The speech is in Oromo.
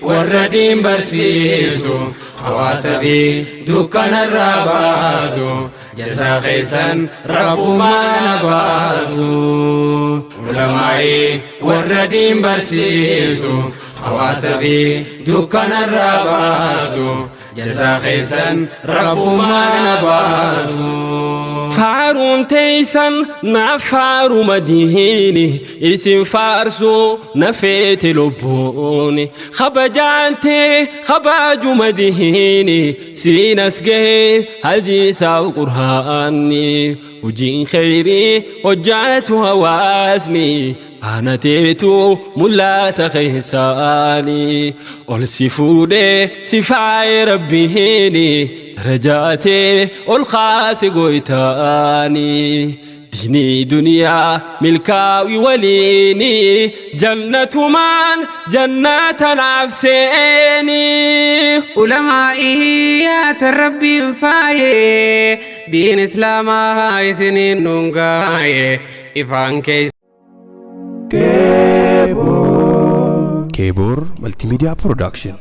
Warra diin barsiisu, hawaasa fi dukkanarraa baasu, jazaa keessan Rabbumaan baasu. Ulamaa'ii warra diin barsiisu, hawaasa fi dukkanarraa baasu, jazaa keessan Rabbumaan baasu. Faaruun teeysan naaf faaruma diini, isin faarsuu na feete lubbuuni, kabajaante kabajuma diini, siin as gahe hadiisaaf Qur'aanni, hojiin kheyrii hojjaatu hawaasni faana teetu mul'ata keessaani, ol si fuudhee si faaye Rabbiini, darajaatee ol kaase goytaani, diinii duniyaa milkaawi waliini, jannatumaan jannata naaf seeni. Ulamaa'iyaata Rabbiin faaye, diin Islaamaa isiniin nuun gaaye, ifaan keessa. Keebor Multimedia Production.